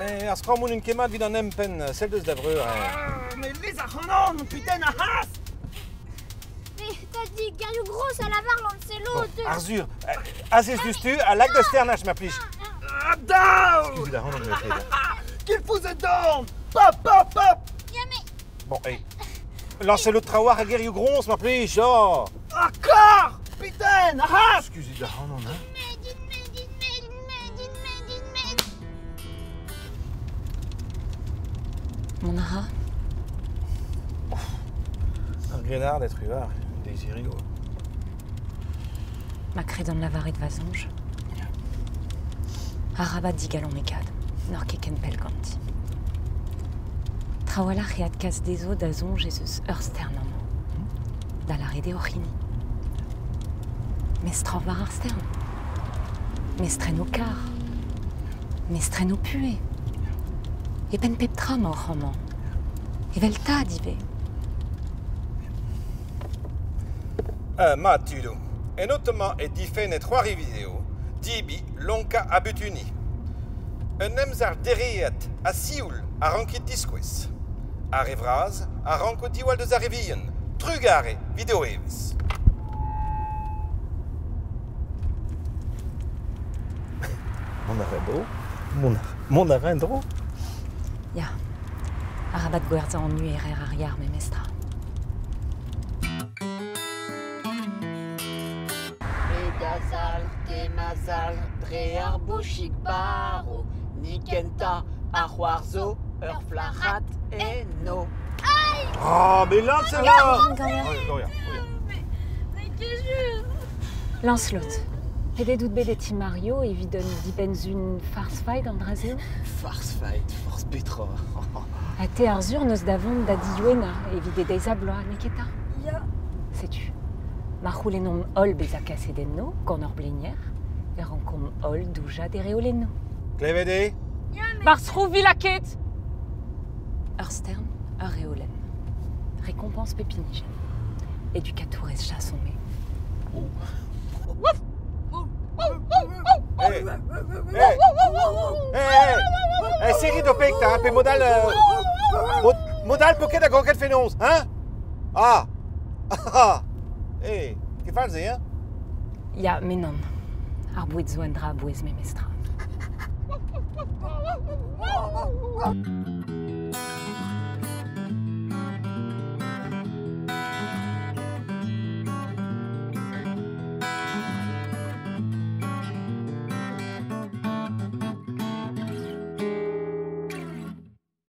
Eh, ar skrammoù n'int ket mat evit an empenn, sell deus da vreur. Ah, mais lez ac'hanon, putain, ar c'hazh! Mais t'as dit gerioù gros a lavar Lancelot Bon, Arzhur, azez diouzhtu ha lak da sternaj, ma plij. Ah, daou! Skuizhit ac'hanon bepred. Qu'il fout the dorn! Pop, pop, pop! Ya mais... Bon, hey. Lancelot trawalc'h a gerioù groñs, mar plij, oh! Ah, kar! Putain, ar c'hazh! Skuizhit ac'hanon, hein? Mont a ra. Ar grennarded truar, deiz hirio. Ma kredan lavaret va soñj. Arabat digalonekaat, n'oc'h ket ken pell ganti. Trawalc'h eo adkas dezho da soñj ez eus ur stern amañ. Da lâret eo hoc'h hini. Mestroc'h war ar stern. Mestren ho kar. Mestren ho puhez. E penn pep tra emaoc'h amañ. Evel tad ivez. Mat, tudoù. En oto-mañ e difennet c'hoari video, debriñ, lonkañ ha butuniñ. Un emzalc'h dereat ha sioul a rankit diskouez. Ar re vras a ranko diwall deus ar re vihan. Trugarez evit ho evezh. Mont a ra en-dro Mont a ra en-dro Ya, arabat gwerzhañ an uherer ar yar memestra. Me da zalc'h, te ma zalc'h, dre ar bouchig barv, ni kentañ a c'hoarzho ur flac'had eno. Oh, mais Lancelot Lancelot, pedet out bet e ti Mario evit un dibenn-sun farce-fight an dra-se? Farce-fight, forzh petra. Ha te Arzhur n'eus da vont da diouennañ evit e deiz-ha-bloaz, n'eo ket 'ta? Ya. Setu, ma c'houlennomp holl bezañ kaset enno gant hor blenier, e rankomp holl doujañ d'e reolennoù. Klevet eo? Barzh Rouvilaket! Ur stern, ur reolenn. Récompense pep hini. Edukatourez chas on-me. Hey! Hey! Hey! Hey, serrit ho peg 'ta, pe mod all... mod all 'po ket a groget fenoz, hein? Ah! Ah! Hey, ket fall se, hein? Ya, met nann. Ar boued zo un dra a-bouez memestra.